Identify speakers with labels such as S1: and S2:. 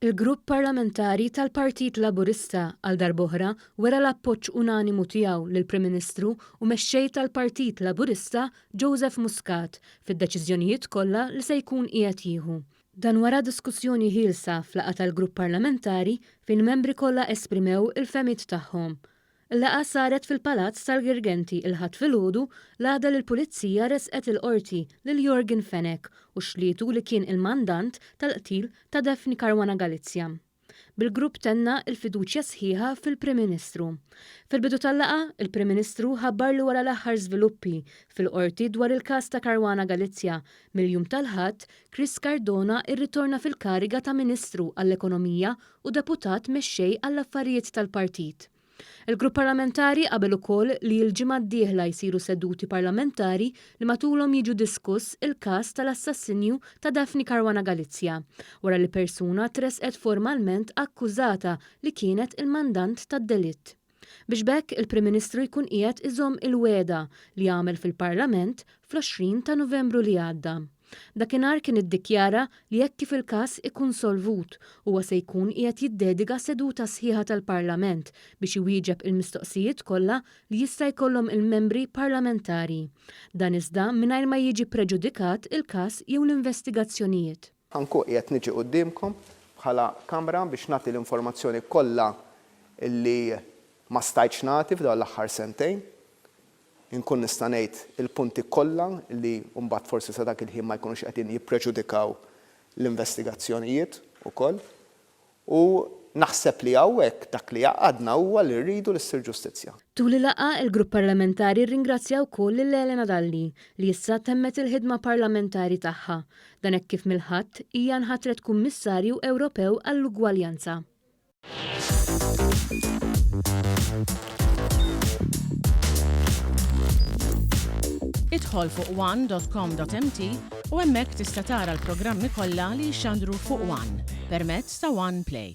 S1: Il-Grupp Parlamentari tal-Partit Laburista għal darb'oħra wera l-appoġġ unanimu tiegħu lill-Prim Ministru u Mexxej tal-Partit Laburista Joseph Muscat fid-deċiżjonijiet kollha li se jkun qiegħed jieħu. Dan wara diskussjoni ħielsa f'laqgħa tal-Grupp Parlamentari fejn il-membri kollha esprimew il-fehmiet tagħhom. Il-laqgħa saret fil-Palazz tal-Girgenti il-Ħadd filgħodu l-għada li l-Pulizija ressqet il-Qorti lil Yorgen Fenech u xlietu li kien il-mandant tal-qtil ta' Daphne Caruana Galizia. Bil-grupp tenna l-fiduċja sħiħa fil-Prim Ministru. Fil-bidu tal-laqgħa, il-Prim Ministru ħabbar li wara l-aħħar żviluppi fil-Qorti dwar il-każ ta' Caruana Galizia, mill-jum tal-Ħadd, Chris Cardona rritorna fil-kariga ta' Ministru għall-Ekonomija u Deputat Mexxej għall-Affarijiet tal-Partit. Il-Grupp Parlamentari qabel ukoll li l-ġimgħa d-dieħla jsiru seduti parlamentari li matulhom jiġu diskuss il-każ tal-assassinju ta' Daphne Caruana Galizia, wara li persuna tressqet formalment akkużata li kienet il-mandant tad-delitt. Biex b'hekk il-Prim Ministru jkun qiegħed iżomm il-wegħda li għamel fil-Parlament fl-20 ta' Novembru li għadda. Dakinhar kien iddikjara li hekk kif il-każ ikun solvut, huwa se jkun qiegħed jiddediga seduta sħiħa tal-Parlament biex iwieġeb il-mistoqsijiet kollha li jista' jkollhom il-membri parlamentari. Dan iżda mingħajr ma jiġi ppreġudikat il-każ jew l-investigazzjonijiet.
S2: Ħa nkun qiegħed niġi quddiemkom bħala Kamra biex nagħti l-informazzjoni kollha li ma stajtx nagħti f'dawn l-aħħar sentejn. Inkun nista' ngħid il-punti kollha li mbagħad forsi sa dak il-ħin ma jkunux qegħdin jippreġudikaw l-investigazzjonijiet ukoll. U naħseb li hawnhekk dak li jgħaqqadna huwa li rridu li ssir ġustizzja.
S1: Tul il-laqgħa, il-Grupp Parlamentari rringrazzja wkoll lil Elena Dalli li issa temmet il-ħidma parlamentari tagħha. Dan hekk kif mill-Ħadd hija nħatret Kummissarju Ewropew għall-Ugwaljanza.
S3: Idħol fuq one.com.mt u hemmhekk tista' tara l-programmi kollha li jixxandru fuq One permezz ta' One Play.